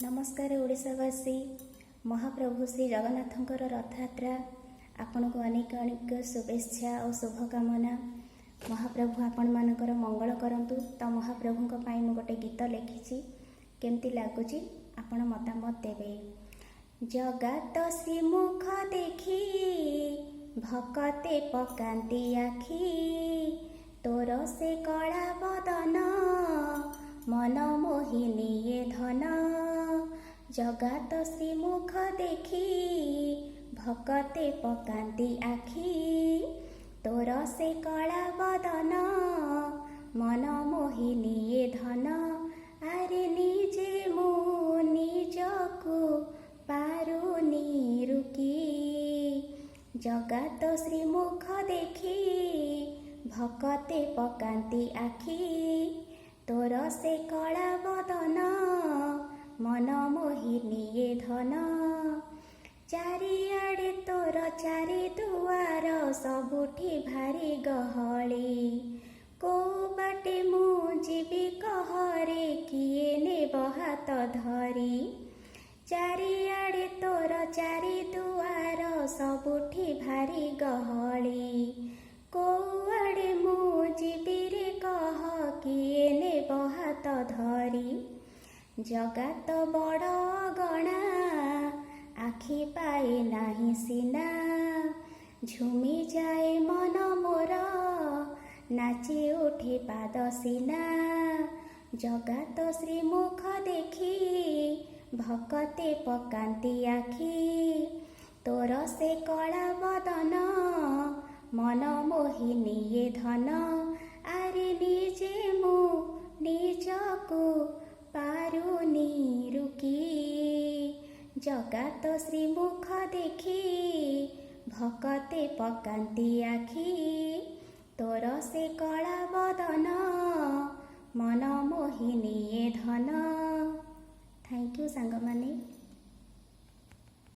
ନମସ୍କାର ଓଡ଼ିଶାବାସୀ। ମହାପ୍ରଭୁ ଶ୍ରୀ ଜଗନ୍ନାଥଙ୍କର ରଥଯାତ୍ରା ଆପଣଙ୍କୁ ଅନେକ ଅନେକ ଶୁଭେଚ୍ଛା ଓ ଶୁଭକାମନା। ମହାପ୍ରଭୁ ଆପଣମାନଙ୍କର ମଙ୍ଗଳ କରନ୍ତୁ। ତ ମହାପ୍ରଭୁଙ୍କ ପାଇଁ ମୁଁ ଗୋଟେ ଗୀତ ଲେଖିଛି। କେମିତି ଲାଗୁଛି, ଆପଣ ମତାମତ ଦେବେ। ଜଗା ତୋ ଶ୍ରୀମୁଖ ଦେଖି ଭକତେ ପକାନ୍ତି ଆଖି। ତୋର ସେ କଳା ବଦନ ମନ ମୋହି ନିଏ ଧନ। ଜଗା ତୋ ଶ୍ରୀମୁଖ ଦେଖି ଭକତେ ପକାନ୍ତି ଆଖି। ତୋର ସେ କଳା ବଦନ ମନ ମୋହି ନିଏ ଧନ। ଆରେ, ନିଜେ ମୁଁ ନିଜକୁ ପାରୁନି ରୁକି। ଜଗା ତୋ ଶ୍ରୀମୁଖ ଦେଖି ଭକତେ ପକାନ୍ତି ଆଖି। ତୋର ସେ କଳା ବଦନ ମନ ମୋହି ନିଏ ଧନ। ଚାରିଆଡ଼େ ତୋର ଚାରି ଦୁଆର, ସବୁଠି ଭାରି ଗହଳି। କୋଉ ବାଟେ ମୁଁ ଯିବି କହରେ, କିଏ ନେବ ହାତ ଧରି? ଚାରିଆଡ଼େ ତୋର ଚାରି ଦୁଆର, ସବୁଠି ଭାରି ଗହଳି। କୋଉଆଡ଼େ ମୁଁ ଯିବି ରେ କହ, କିଏ ନେବ ହାତ ଧରି? ଜଗା ତ ବଡ଼ ଗଣା, ଆଖି ପାଏ ନାହିଁ ସିନା। ଝୁମି ଯାଏ ମନ ମୋର, ନାଚି ଉଠେ ପାଦ ସିନା। ଜଗା ତୋ ଶ୍ରୀମୁଖ ଦେଖି ଭକତେ ପକାନ୍ତି ଆଖି। ତୋର ସେ କଳା ବଦନ ମନ ମୋହି ନିଏ ଧନ। ଆରେ, ନିଜେ ମୁଁ ନିଜକୁ ପାରୁନି ରୁକି। ଜଗା ତୋ ଶ୍ରୀମୁଖ ଦେଖି ଭକତେ ପକାନ୍ତି ଆଖି। ତୋର ସେ କଳା ବଦନ ମନ ମୋହି ନିଏ।